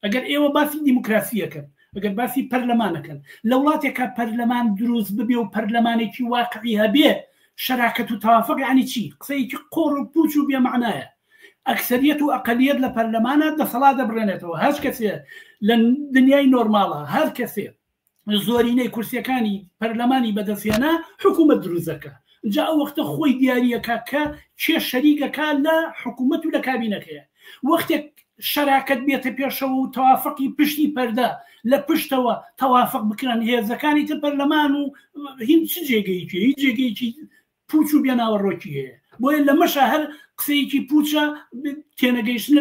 ئەگەر ئێوە باسی دیموکراسیەکەن، ئەگەر باسی پەرلەمانەکەن، لە وڵاتێکا پەرلەمان دروست ببێ و پەرلەمانێکی واقعی هەبێ، شەراکەت و تەوافق یانی چی؟ قسەیەکی قۆڕ و پوچ و بێ مەعنایە. ئەکسەریەت و ئەقەلیەت لە پەرلەمانا دەسەڵات دەبڕێنێتەوە. هەر کەسێ لە دنیای نۆرماڵا هەر کەسێ زۆرینەی کورسیەکانی پەرلەمانی بەدەستهێنا حکوومەت دروست دەکا. جا ئەو وەختە خۆی دیاریەکا کە کێ شەریکەکا لە حکوومەت و لە کابینەکەیە. وەختێک شەراکەت بێتە پێشەوە و تەوافقی پشتی پەردە لە پشتەوە تەوافق بکرن هێزەکانی تر پەرلەمان و هین چ جێگەیەکی هیچ جێگەیەکی پوچ و بێناوەڕۆکی هەیە بۆیە لەمەشا هەر قسەیەکی پوچە تێنەگەیشتنە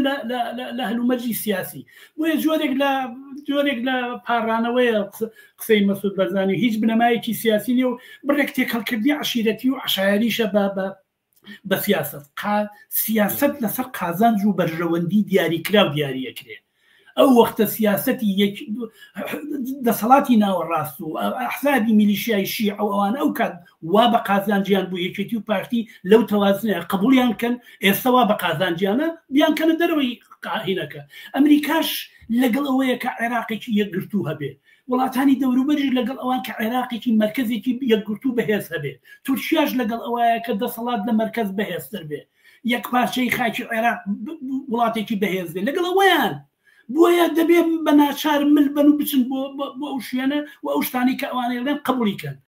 لە هەلومەرجی سیاسی بۆیە جۆرێک لە جۆرێک لە پاڕانەوەیە قسەی مەسود بەرزانی هیچ بنەمایەکی سیاسی نیە و بڕێک تێکەڵکردنی عشیرەتی و عشایەریشە بە بە بە سیاسەت سیاسەت لەسەر قازانج و بەرژەوەندی دیاریکراو دیاریەکرێ ئەو وەختە سیاسەتی یەک دەسەڵاتی ناوەڕاست و ئەحزابی میلیشیای شیعە و ئەوان ئەو کات وا بە قازانجیان بوو یەکێتی و پارتی لەو تەوازنەیە قبوڵیان کەن ئێستا وا بە قازانجیانە بیانکەنە دەرەوەی قاهینەکە ئەمریکاش لەگەڵ ئەوەیە کە عێراقێکی یەکگرتوو هەبێ وڵاتانی دەوروبەریش لەگەڵ ئەوان کە عێراقێکی مەرکەزێکی یەکگرتوو بەهێز هەبێ تورکیاش لەگەڵ ئەوایە کە دەسەڵات لە مەرکەز بەهێزتر بێ یەکپارچەی خاکی عێراق وڵاتێکی بەهێز بێ لەگەڵ ئەوەیان بۆیە دەبێ بە ناچار مل بن و بچن بۆ ئەو شوێنە و ئەو شتانی کە ئەوانەیڵێن قبوڵی کەن.